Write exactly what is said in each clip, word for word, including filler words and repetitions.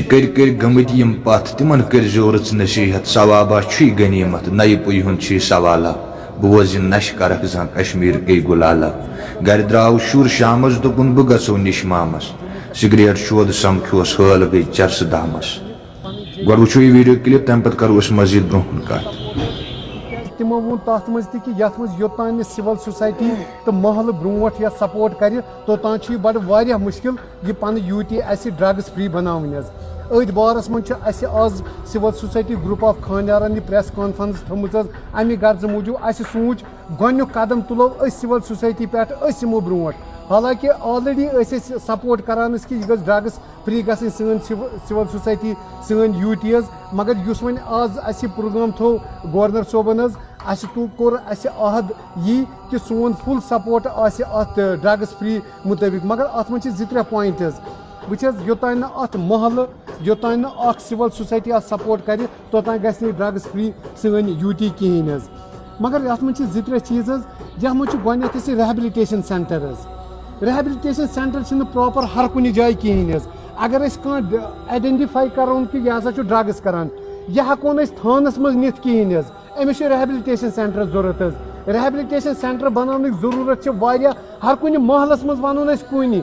کٔرۍ کٔرۍ گٔمٕتۍ یِم پتھ، تِمن کٔرۍ زیو رٕژ نصیحت۔ ثوابہ چھُے غنیمت، نَیہِ پُیہِ ہُنٛد چھُے سوالہ۔ بوز یہِ نشہِ کرکھ زانٛہہ کشمیٖر کے گُلالہ۔ گرِ درٛاو شُر شامس، دوٚپُن، بہٕ گژھو نِشمامس۔ سگریٹ شود سمکھیوس، حٲل گٔے چرسہٕ دامس۔ گۄڈٕ وٕچھو یہِ ویڈیو کلپ، تمہِ پتہٕ کرو أسۍ مزید برونٛہہ کُن کتھ۔ تِمو ووٚن تَتھ منٛز تہِ کہِ یَتھ منٛز یوٚتام نہٕ سِول سوسایٹی تہٕ محلہٕ برونٛٹھ یَتھ سپورٹ کَرِ، توٚتام چھُ یہِ بَڑٕ واریاہ مُشکِل یہِ پَنٕنۍ یوٗ ٹی اَسہِ ڈرٛگٕز فِرٛی بَناوٕنۍ حظ۔ أتھۍ بارَس منٛز چھُ اَسہِ آز سِول سوسایٹی گرُپ آف خانیارَن یہِ پرٛٮ۪س کانفرنس تھٲومٕژ حظ۔ اَمہِ غرضہٕ موٗجوٗب اَسہِ سوٗنٛچ گۄڈٕنیُک قدم تُلو أسۍ سِول سوسایٹی پٮ۪ٹھ، أسۍ یِمو برونٛٹھ۔ حالانکہِ آلریڈی ٲسۍ أسۍ سپورٹ کَران أسۍ کہِ یہِ گٔژھ ڈرٛگٕز فِرٛی گژھٕنۍ سٲنۍ سِو- سِول سوسایٹی، سٲنۍ یوٗ ٹی حظ۔ مگر یُس وۄنۍ آز اَسہِ یہِ پروگرام تھوٚو گورنر صٲبن حظ، اَسہِ تُل، کوٚر اَسہِ عہد یی کہِ سون فُل سپورٹ آسہِ اَتھ ڈرٛگٕز فِرٛی مُطٲبِق۔ مگر اَتھ منٛز چھِ زٕ ترٛےٚ پویِنٛٹ حظ۔ وٕچھ حظ، یوٚتام نہٕ اَتھ محلہٕ، یوٚتام نہٕ اَکھ سِول سوسایٹی اَتھ سپورٹ کَرِ، توٚتام گژھِ نہٕ یہِ ڈرٛگٕز فِرٛی سٲنۍ یوٗ ٹی کِہیٖنۍ حظ۔ مگر یَتھ منٛز چھِ زٕ ترٛےٚ چیٖز حظ، یَتھ منٛز چھُ گۄڈٕنٮ۪تھ اَسہِ یہِ ریہبلِٹیشن سینٹر حظ۔ ریہبلِٹیشن سینٹر چھِنہٕ پراپر ہر کُنہِ جایہِ کِہیٖنۍ حظ۔ اگر أسۍ کانٛہہ آیڈینٹیفائی کرون کہِ یہِ ہسا چھُ ڈرگٕز کران، یہِ ہٮ۪کو نہٕ أسۍ تھانس منٛز نِتھ کِہیٖنۍ حظ۔ أمِس چھُ ریہبلِٹیشن سینٹر ضروٗرت حظ۔ ریہبلِٹیشن سینٹر بناونٕچ ضروٗرت چھِ واریاہ، ہر کُنہِ محلس منٛز وَنو نہٕ أسۍ کُنہِ،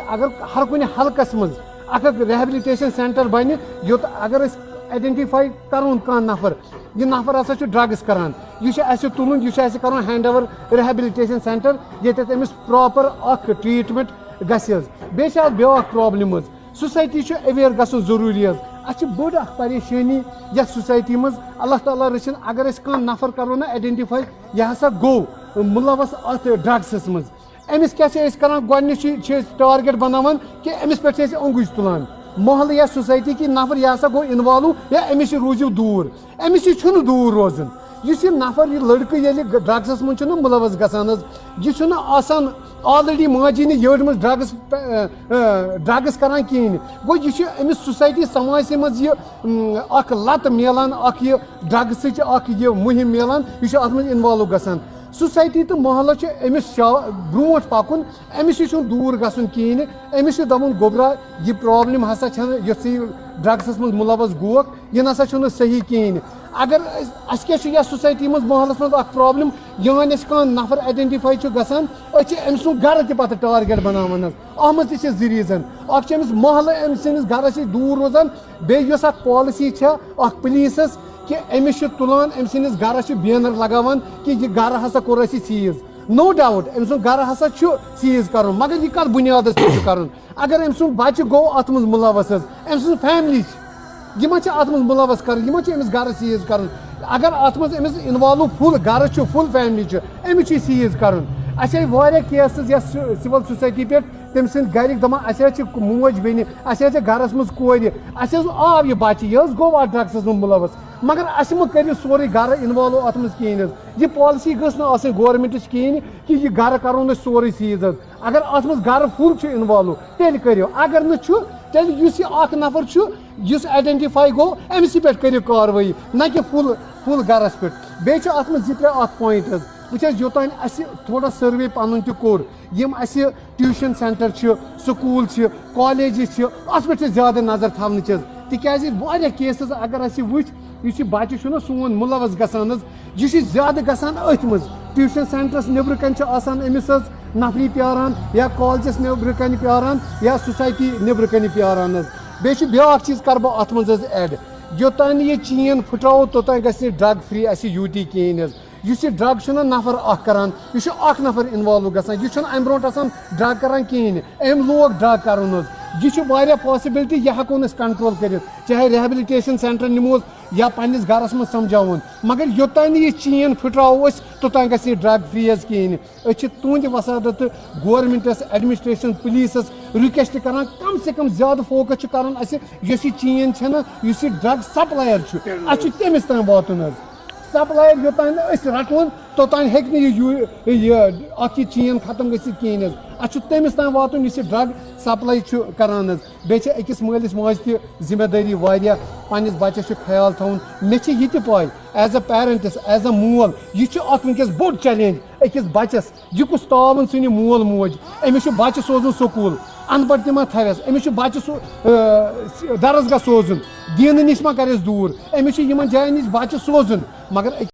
اگر ہر کُنہِ حلقس منٛز اکھ اکھ ریہبلِٹیشن سینٹر بنہِ، یوٚت اگر أسۍ آیڈینٹیفائی کرون کانٛہہ نفر، یہِ نفر ہسا چھُ ڈرگٕز کران، یہِ چھُ اَسہِ تُلُن، یہِ چھُ اَسہِ کرُن ہینڈ اوور ریہبلِٹیشن سینٹر، ییٚتٮ۪تھ أمِس پراپر اکھ ٹریٹمنٹ گژھِ حظ۔ بیٚیہِ چھِ اَتھ بیٛاکھ پرابلم حظ، سوسایٹی چھُ اویئر گژھُن ضروٗری حظ۔ اَسہِ چھِ بٔڑ اکھ پریشٲنی یَتھ سوسایٹی منٛز، اللہ تعالیٰ رٔچھِن، اگر أسۍ کانٛہہ نفر کرو نہ آیڈینٹیفائی، یہِ ہسا گوٚو مُلوث اَتھ ڈرگسَس منٛز۔ أمِس کیٛاہ چھِ أسۍ کران؟ گۄڈٕنِچ چھِ چھِ أسۍ ٹارگیٹ بناوان کہِ أمِس پٮ۪ٹھ چھِ أسۍ اوٚنٛگُج تُلان۔ محلہٕ یا سوسایٹی کہِ نفر یہِ ہسا گوٚو انوالو یا أمِس چھِ روٗزِو دوٗر۔ أمِس یہِ چھُنہٕ دوٗر روزُن۔ یُس یہِ نفر، یہِ لڑکہٕ ییٚلہِ ڈرگسس منٛز چھُنہٕ مُلوث گژھان حظ، یہِ چھُنہٕ آسان آلریڈی ماجہِ نہِ یٔڈ منٛز ڈرگس ڈرگس کران کِہیٖنۍ۔ گوٚو یہِ چھُ أمِس سوسایٹی سماجسٕے منٛز یہِ م، اکھ لت میلان، اکھ یہِ ڈرگسٕچ اکھ یہِ مُہِم میلان، یہِ چھُ اتھ منٛز انوالو گژھان۔ سوسایٹی تہٕ محلس چھُ أمِس شا برونٛٹھ پکُن، أمِس نِش چھُنہٕ دوٗر گژھُن کِہیٖنۍ۔ أمِس چھُ دَپُن، گوٚبرا، یہِ پرابلم ہسا چھَنہٕ یۄس ژٕ یہِ ڈرگسَس منٛز مُلوث گوکھ، یہِ نسا چھُنہٕ صحیح کِہیٖنۍ۔ اگر أسۍ، اَسہِ کیٛاہ چھُ یَتھ سوسایٹی منٛز، محلَس منٛز اَکھ پرابلم، یِہوٚے اَسہِ کانٛہہ نفر آیڈینٹیفائی چھُ گژھان، أسۍ چھِ أمۍ سُنٛد گرٕ تہِ پَتہٕ ٹارگیٹ بناوان حظ۔ اَتھ منٛز تہِ چھِ زٕ ریٖزن۔ اَکھ چھِ أمِس محلہٕ أمۍ سٕنٛدِس گرَس نِش دوٗر روزان، بیٚیہِ یۄس اَکھ پالیسی چھےٚ اَکھ پُلیٖسَس، کہِ أمِس چھِ تُلان أمۍ سٕنٛدِس گرَس چھِ بینر لگاوان کہِ یہِ گرٕ ہسا کوٚر اَسہِ سیٖز۔ نو ڈاوُٹ، أمۍ سُنٛد گرٕ ہسا چھُ سیٖز کرُن، مگر یہِ کتھ بُنیادس پٮ۪ٹھ چھُ کرُن؟ اگر أمۍ سُنٛد بچہِ گوٚو اتھ منٛز مُلوث حظ، أمۍ سٕنٛز فیملی چھِ، یہِ ما چھِ اتھ منٛز مُلوث کرٕنۍ؟ یہِ ما چھِ أمِس گرٕ سیٖز کرُن؟ اگر اتھ منٛز أمِس انوالو فُل گرٕ چھُ، فُل فیملی چھِ، أمِس چھُ یہِ سیٖز کرُن۔ اسہِ آیہِ واریاہ کیسز یتھ سو-، سول سوسائٹی پٮ۪ٹھ، تٔمۍ سٕنٛدۍ گرِکۍ دپان، اسہِ حظ چھِ موج بیٚنہِ، اسہِ حظ چھِ گرس منٛز کورِ، اسہِ حظ آو یہِ بچہِ، یہِ حظ گوٚو اتھ ڈرگسس منٛز مُلوث۔ مگر اسہِ مہ کٔرِو سورُے گرٕ انوالو اتھ منٛز کِہیٖنۍ حظ۔ یہِ پالیسی گٔژھ نہٕ آسٕنۍ گورنمنٹٕچ کِہیٖنۍ کہِ یہِ گرٕ کرو نہٕ أسۍ سورُے سیٖز حظ۔ اگر اتھ منٛز گرٕ فُل چھُ انوالو، تیٚلہِ کٔرِو۔ اگر نہٕ چھُ، تیٚلہِ یُس یہِ اکھ نفر چھُ، یُس آیڈینٹیفائی گوٚو، أمِسٕے پٮ۪ٹھ کٔرِو کاروٲیی، نہ کہِ فُل، فُل گرس پٮ۪ٹھ۔ بیٚیہِ چھُ اتھ منٛز زٕ ترٛےٚ اکھ پوینٹ حظ۔ وٕچھ حظ، یوٚتام اسہِ تھوڑا سروے پنُن تہِ کوٚر، یِم اسہِ ٹیوشن سینٹر چھِ، سکوٗل چھِ، کالیجز چھِ، اتھ پٮ۪ٹھ چھِ زیادٕ نظر تھاونٕچ حظ۔ تِکیازِ واریاہ کیسز اگر اسہِ وٕچھ، یُس یہِ بچہِ چھُنہ سون مُلوث گژھان حظ، یہِ چھُ زیادٕ گژھان أتھۍ منٛز۔ ٹیوشن سینٹرس نیبرٕ کنہِ چھِ آسان أمِس حظ نفری پیاران، یا کالجس نیبرٕ کنہِ پیاران، یا سوسائٹی نیبرٕ کنہِ پیاران حظ۔ بیٚیہِ چھُ بیٛاکھ چیٖز کرٕ بہٕ اتھ منٛز حظ ایڈ، یوٚتام نہٕ یہِ چین پھٕٹراوو، توٚتام گژھِ نہٕ ڈرگ فری اسہِ یوٗ ٹی کِہیٖنۍ حظ۔ یُس یہِ ڈرگ چھُنہ نفر اکھ کران، یہِ چھُ اکھ نفر انوالو گژھان، یہِ چھُنہٕ امہِ برونٛٹھ آسان ڈرگ کران کِہیٖنۍ۔ أمۍ لوگ ڈرگ کرُن حظ۔ یہِ چھُ واریاہ پاسبلٹی، یہِ ہٮ۪کو نہٕ أسۍ کنٹرول کٔرِتھ، چاہے ریہبلٹیشن سینٹر نِموس یا پننِس گرس منٛز سمجھاوون، مگر یوٚتام نہٕ یہِ چین پھٕٹراوو أسۍ، توٚتام گژھِ یہِ ڈرگ فری حظ کِہیٖنۍ۔ أسۍ چھِ تُہنٛدِ وساطتہٕ گورنمنٹس، ایڈمنسٹریشن، پُلیٖسس ریکویسٹ کران، کم سے کم زیادٕ فوکس چھُ کرُن اسہِ، یۄس یہِ چین چھنہ، یُس یہِ ڈرگ سپلائر چھُ، اسہِ چھُ تٔمِس تام واتُن حظ۔ سپلائر یوٚتام نہٕ أسۍ رٹون، توٚتام ہیٚکہِ نہٕ یہِ یوٗ-، یہِ اَتھ یہِ چین ختم گٔژھِتھ کِہیٖنۍ حظ۔ اَسہِ چھُ تٔمِس تام واتُن یُس یہِ ڈرگ سپلائی چھُ کران حظ۔ بیٚیہِ چھِ أکِس مٲلِس ماجہِ تہِ ذمہ دٲری واریاہ، پننِس بچس چھُ خیال تھاوُن۔ مےٚ چھِ یہِ تہِ پاے، as a parents، as a مول، یہِ چھُ اکھ وٕنکیٚس بوٚڑ چیلنج أکِس بچس۔ یہِ کُس تاوُن ژھٕنہِ مول موج؟ أمِس چھُ بچہِ سوزُن سکوٗل، اَنپَڑھ تہِ ما تھاوٮ۪س؟ أمِس چھُ بَچہٕ سُہ، آ، درسگاہ سوزُن، دیٖنہٕ نِش ما کَرٮ۪س دوٗر؟ أمِس چھُ یِمَن جایَن نِش بَچہٕ سوزُن، مگر أکِس